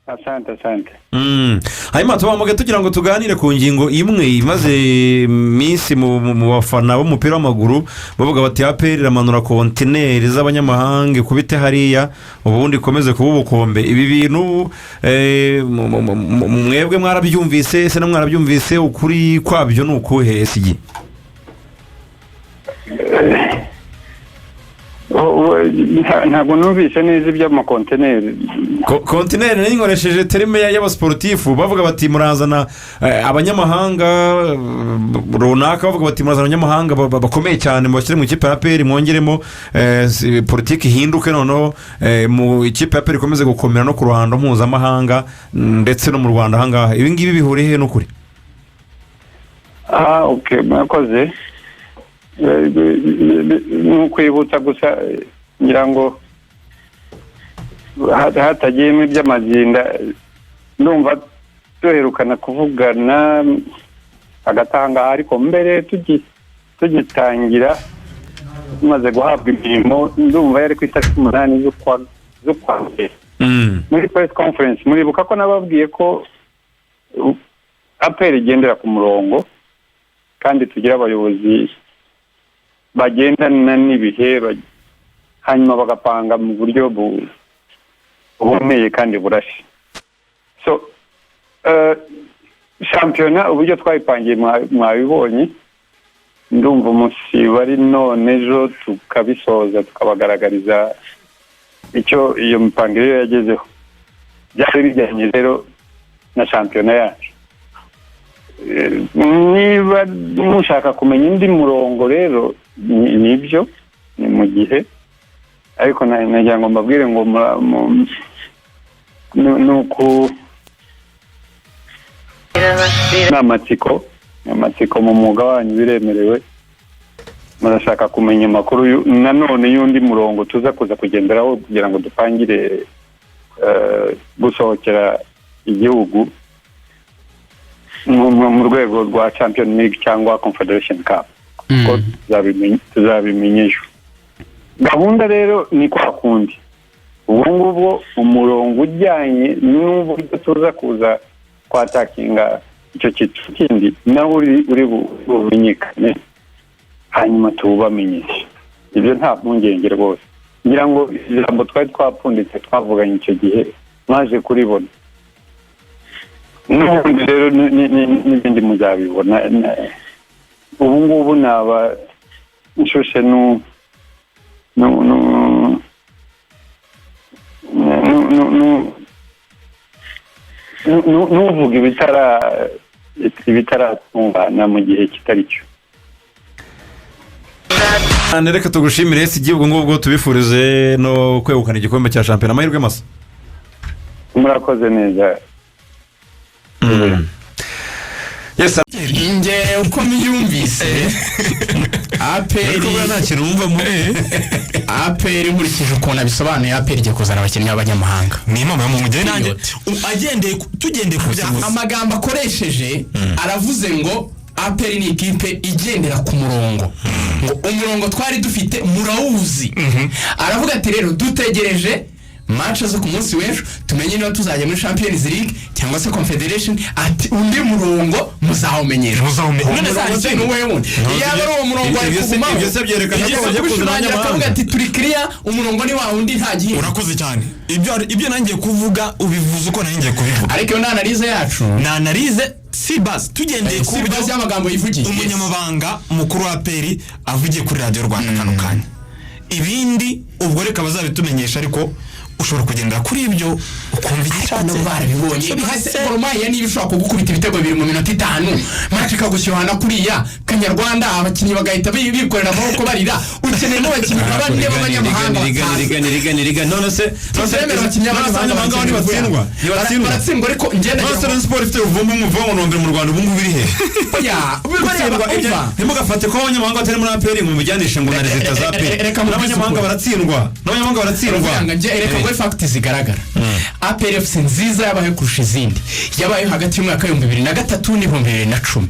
Asante, asante. Hanyuma tubahamagaye tugira ngo tuganire ku ngingo imwe imaze iminsi mu bafana b'umupira w'amaguru, bavuga bati APR iramanura kontineri z'abanyamahanga ikubite hariya, ubundi ikomeze kuba ubukombe. Ibi bintu mwebwe mwarabyumvise ese na mwarabyumvise? Ukuri kwabyo ni ukuhe, SG? Ntabwo numvise neza iby'amakontineri. Kontineri nayo inkoresheje terme y'abasiporutifu, bavuga bati murazana abanyamahanga runaka, bavuga bati murazana abanyamahanga bakomeye cyane, mubashyire mu ikipe ya APR, mwongeremo politiki ihinduke, noneho mu ikipe ya APR ikomeze gukomera no ku ruhando mpuzamahanga ndetse no mu Rwanda ahangaha. Ibi ngibi bihuriye he n'ukuri? Ah, ok, murakoze. Ni ukwibutsa gusa, ngira ngo hatagiyemo iby'amazinda. Ndumva duherukana kuvugana hagati aha ngaha, ariko mbere tugitangira, tumaze guhabwa imirimo, ndumva yari ku itariki 8 z'ukwa mbere, muri press conference. Muribuka ko nababwiye ko APR igendera ku murongo kandi tugira abayobozi bagendana n'ibihe, hanyuma bagapanga mu buryo buboneye kandi burashe. So shampiyona uburyo twayipangiye mwabibonye. Ndumva umunsi wari none ejo tukabisoza, tukabagaragariza icyo iyo mipangire yo yagezeho. Byari bijyanye rero na shampiyona yacu. Niba mushaka kumenya undi murongo rero, nibyo, ni mu gihe, ariko nagira ngo mbabwire ngo ni uku ni amatsiko mu mwuga wanyu biremerewe. Murashaka kumenya amakuru nanone y'undi murongo tuza kuza kugenderaho kugira ngo dupangire gusohokera igihugu mu rwego rwa Champion League cyangwa Confederation Cup, kuko tuzabimenya ejo. Gahunda rero ni kwa kundi ubu ngubu, umurongo ujyanye n'uburyo tuza kuza kwatakinga icyo cyiciro kindi nawe uri bumenyekane, hanyuma tuwubamenyeshe. Ibyo nta mpungenge rwose. Ngira ngo ijambo twari twapfunditse twavuganye icyo gihe mwaje kuribona. N'ubundi rero n'ibindi muzabibona. Ubu ngubu naba nshushe nu nu nu nu nu nu nuvuga ibitaratungana mu gihe kitari cyo. Cyane, reka tugushimire SG, ubwo ngubwo tubifurize no kwegukana igikombe cya shampiyona. Amahirwe masa. Murakoze neza. Yes. Njye uko mbyumvise, APR Ariko buriya nta kintu wumvamo. APR, nkurikije ukuntu abisobanuye, APR igiye kuzana abakinnyi b'abanyamahanga. Ni impamo ya Mungu. Njyewe nanjye agendeye tugendeye ku byavuze, amagambo akoresheje, aravuze ngo APR ni ikipe igendera ku murongo, ngo umurongo twari dufite murawuzi. Aravuga ati rero dutegereje match zo ku munsi w'ejo, tumenye niba tuzajya muri Champions League cyangwa se Confederation. Ati undi murongo muzawumenyeshwa. Muzawumenyeshwa. None se hari ikintu wowe wundi yaba ari uwo murongo wari kugumaho? Ibyo se byerekana ko Ibyo bagiye kuzana kubishimangira akavuga abanyamahanga? ati turi kiriya, umurongo ni wa wundi, nta gihe. Urakoze cyane. Ibyo nangiye kuvuga ubivuze uko nangiye kubivuga. Ariko iyo ni analyse yacu. Ni analyse si base, tugendeye ku Si byo base y'amagambo yivugiye. umunyamabanga mukuru wa APR avugiye kuri Radiyo Rwanda kano kanya. Ibindi ubwo reka bazabitumenyesha, ariko ushobora kugendera kuri ibyo ukumva icyo Ariko nabo ushatse. barabibonye. Ese Gor Mahia niba ishobora kugukubita ibitego bibiri mu minota 5, match ikagushyuhana kuriya kanyarwanda, abakinnyi bagahita bikorera amaboko barira, ukeneye n'abakinnyi nka bane b'abanyamahanga batazi. Rigani, rigani, rigani, none se Tuzemera abakinnyi none se b'abanyamahanga? Abanyamahanga ntibatsindwa? Ntibatsindwa? Baratsindwa, ariko ngenda None se Rayon Sport ifite Ruvumbu, umuvuga ngo ni uwa mbere mu Rwanda ubu ngubu, iri he? Oya, bariya Gutsindwa, umva. Ntimugafate ko abanyamahanga batari muri APR ngo mubijyanishe ngo na résultats za APR. Reka mubwize N'abanyamahanga ukuri. baratsindwa, n'abanyamahanga baratsindwa. Uravuga ngo njye reka nguhe facts zigaragara. APR FC nziza yabayeho kurusha izindi yabayeho hagati y'umwaka w'2003 n'2010.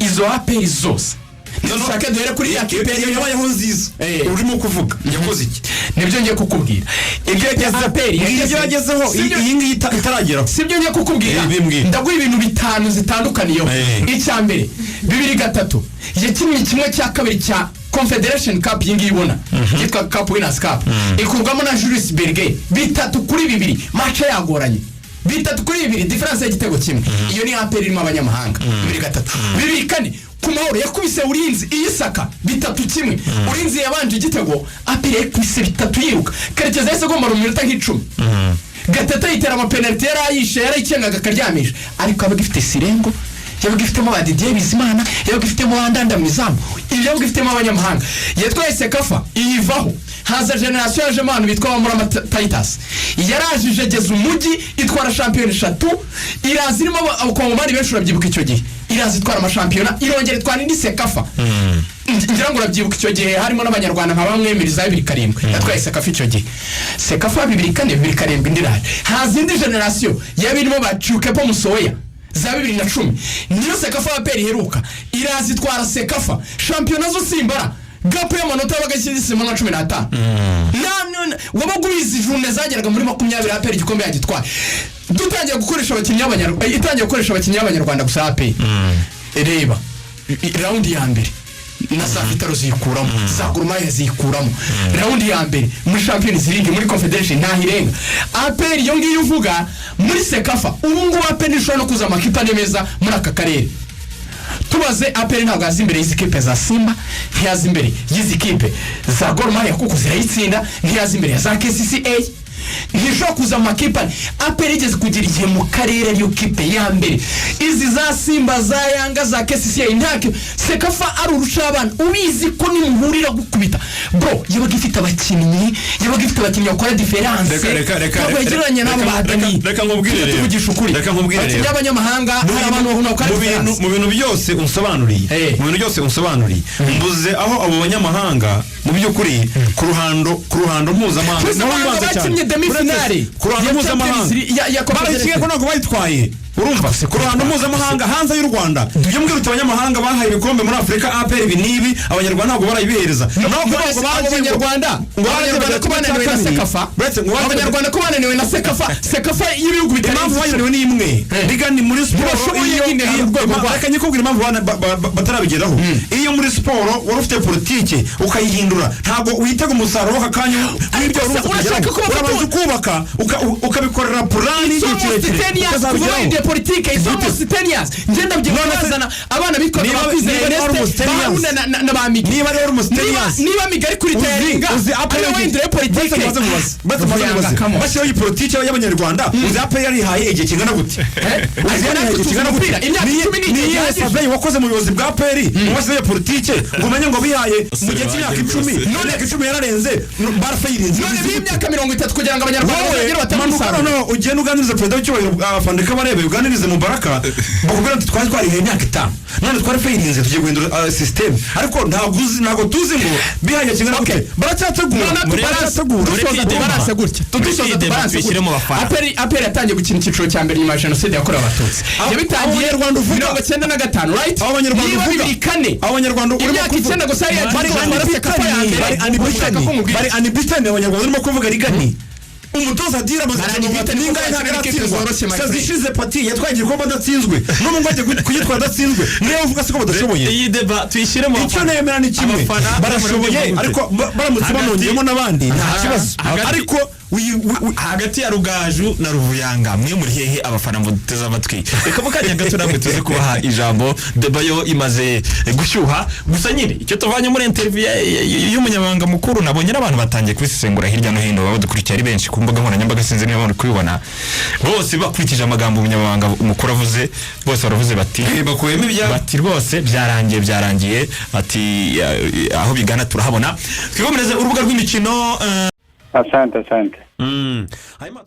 Izo APR zose Dushake duhere kuri ya kipe Iyo yabayeho nziza urimo kuvuga yakoze iki? Nibyo ngiye kukubwira. Ibyo yagezeho APR ibyo yagezeho, iyi ngiyi itarageraho. Sibyo ngiye kukubwira. Bimbwira. Ndaguha ibintu bitanu zitandukaniyeho. Icya mbere, 2003 yakinnye kimwe cya kabiri cya Confederation Cup, iyi ngiyi ubona yitwa Cup Winners' Cup, ikurwamo na Jules Berger 3-2, match yagoranye, 3-2, différence y'igitego kimwe. Iyo ni APR irimo abanyamahanga, 2003. 2004 ku Mahoro yakubise Ulinzi iyisaka 3-1. Ulinzi yabanje igitego, APR yakubise bitatu yiruka. Karekezi yahise agomba mu minota nk'icumi. Gatete yitera amapenaliti, yari ayishe, yarayicengaga akaryamisha, ariko yabaga ifite Sirengo, yabaga ifitemo ba Didier Bizimana, yabaga ifitemo ba Ndanda mu izamu, ibyo yabaga ifitemo abanyamahanga. Yatwaye CECAFA, iyivaho, haza génération yajemo abantu bitwa ba Murama Titus, yaraje ijegeza umujyi, itwara shampiyona eshatu, iraza irimo abakongomani benshi, urabyibuka icyo gihe, iraza itwara amashampiyona, irongera itwara indi CECAFA. Ngira ngo urabyibuka, icyo gihe harimo n'abanyarwanda nka bamwe za 2007 yatwaye CECAFA. Icyo gihe CECAFA 2004, 2007 indi iraje, haza indi génération yaba irimo ba Cukepo Musoya za 2010, niyo CECAFA APR iheruka, iraza itwara CECAFA. Shampiyona zo simbara, gap y'amanota yabaga ishyizemo nka 15. Wabaga ubizi, journée zageraga muri 20, APR igikombe yagitwaye. Dutangiye gukoresha abakinnyi b'abanyarwanda, itangiye gukoresha abakinnyi b'abanyarwanda gusa, APR, reba round ya mbere na za Vital'O ziyikuramo, za Gor Mahia ziyikuramo. Round ya mbere muri Champions League, muri Confederation ntaho irenga APR iyo ngiyo uvuga. Muri CECAFA ubu ngubu APR ntishobora no kuza amakipe ane meza muri aka karere. Tubaze, APR ntabwo yaza imbere y'izi kipe za Simba, ntiyaza imbere y'izi kipe za Gor Mahia kuko zirayitsinda, ntiyaza imbere ya za KCCA, ntishobora kuza mu makipe ane. APR igeze kugira igihe mu karere ariyo kipe ya mbere. Izi za Simba, za Yanga, za KCCA, nta CECAFA ari urusha abana, ubizi ko nimuhurira gukubita. Bro, yabaga ifite abakinnyi, yabaga ifite abakinnyi bakora différence. Reka, reka, reka, Ntabwo reka, yegeranye n'abo reka, ba Dani. reka nkubwire Tujye rero. tuvugisha ukuri. Reka nkubwire Abakinnyi rero. b'abanyamahanga, hari abantu bakora Mu bintu différence. Mu bintu byose unsobanuriye, mu bintu byose unsobanuriye, mbuze aho abo banyamahanga mu by'ukuri ku ruhando mpuzamahanga niho Mpuzamahanga bibanze cyane. bakinnye demi finale Ku ruhando ya mpuzamahanga Champions League, ya barayikinye ko ntabwo bayitwaye. Urumva, ku ruhando mpuzamahanga hanze y'u Rwanda, ibyo mbwira uti abanyamahanga bahaye ibikombe muri Afurika APR ibi n'ibi, abanyarwanda ntabwo barayibihereza. Naho kuvuga None ngo se abo bagiye banyarwanda, ngo abanyarwanda ko bananiwe na CECAFA, Uretse ngo abanyarwanda ko bananiwe na CECAFA, CECAFA y'ibihugu impamvu bitarenze bananiwe ni imwe. Riga ni muri siporo Ntibashoboye iyo nyine, hari urwego rwabo. Reka nyikubwira impamvu batarabigeraho. Iyo muri siporo wari ufite politike ukayihindura, ntabwo witega umusaruro w'aka kanya w'ibyo wari Se umaze urashaka kugeraho. ko bafata Urabanza ukubaka, ukabikorera plan It's y'igihe almost kirekire, 10 years kuva ukazabigeraho. bahinduye politike. It's almost 10 years. Ngenda mbyibuka None se bazana abana bitwaga ba Kwizera niba ari Ernest, almost 10 ba years. Haruna na ba Migi. Niba ari almost 10 Niba years. niba Migi ari kuri tayaringa, Uzi APR ariwe wahinduye politike. Maze nkubaze, maze maze Ruvuyanga, nkubaze. come on. Bashyiraho iyi politike y'abanyarwanda, uzi APR yarihaye igihe kingana gute? Uzi Ariko yarihaye natwe igihe tuzi kingana gute? umupira. Imyaka 10 ni igihe Ni iyihe gihagije. survey wakoze mu buyobozi bwa APR ngo bashyizeho iyo politike, ngo umenye ngo bihaye mu gihe cy'imyaka 10? None imyaka 10 yararenze, barafayirinze. None b'imyaka 30 kugira ngo abanyarwanda Wowe bazagere batange manuka umusaruro. noneho ugende uganirize perezida w'icyubahiro afande Kabarebe, uganirize Mubaraka, bakubwira ati twari twarihaye imyaka 5, none twari fayirinze, tugiye guhindura system. Ariko ntabwo uzi, ntabwo tuzi ngo bihaye kingana Okay. gute. Baracyategura, None tubalance, baracyategura. dusoza tubalance gutya, dusoza Muri tubalance tuyishyire mu gutya. bafana. APR yatangiye gukina icyiciro cya mbere nyuma ya jenoside yakorewe abatutsi. Yabitangiye Abanyarwanda uvuga. 95, right? Abo banyarwanda Niba uvuga. 2004, Abo banyarwanda urimo imyaka kuvuga. 9 gusa yari Bari yagiye CECAFA ya mbere. Bari Ushaka unbeaten, ko nkubwira bari unbeaten abanyarwanda urimo kuvuga. Rigani umutoza dira amaze Bari unbeaten kuko ningahe ntabwo bakina n'ikipe aratsindwa. zoroshye, my Saison friend. ishize pati yatwaye igikombe adatsinzwe, n'ubu ngo agiye kugitwara adatsinzwe. Niyo uvuga se ko badashoboye? Iyi débat tuyishyire mu Icyo bafana. nemera ni kimwe: Abafana barashoboye, gute? ariko baramutse banongeyemo n'abandi nta kibazo, ariko Hagati ya Rugaju na Ruvuyanga, mwe muri hehe? Abafana muduteze amatwi, reka mu kanya gato namwe tuze kubaha ijambo. Débat yo imaze gushyuha. Gusa nyine icyo tuvanye muri interview y'umunyamabanga mukuru, nabonye n'abantu batangiye kubisesengura hirya no hino, baba badukurikiye ari benshi ku mbuga nkoranyambaga, sinzi niba bari kubibona. Bose bakurikije amagambo umunyamabanga mukuru avuze, bose baravuze bati Bakuyemo ibyabo. Bati rwose byarangiye, byarangiye, ati aho bigana turahabona. Twikomereze urubuga rw'imikino. Asante, asante. Hanyuma